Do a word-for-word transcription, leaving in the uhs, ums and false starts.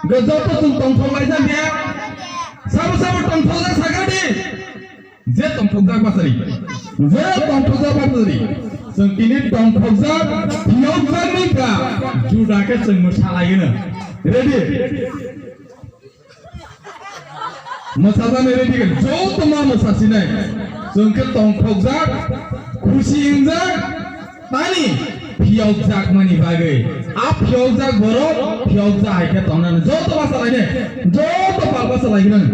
Hwnkhe joto chwng tongthok laijak ya. Sabo sabo tongthokjak sakha di. Je tongthokjak bachari. Je tongthokjak bachari. Chwng tini tongthokjak, phiyokjakni ka. Juda khe chwng mwsa laino. Ready? Mwsajani ready khe joto ma mwsasinai. Chwng khe tongthokjak, khusi wngjak, tani phiyokjakmani bagwi. A phiyokjak borok phiyokjak hai khe tongnani. Joto bachalainai, joto pal bachalainai.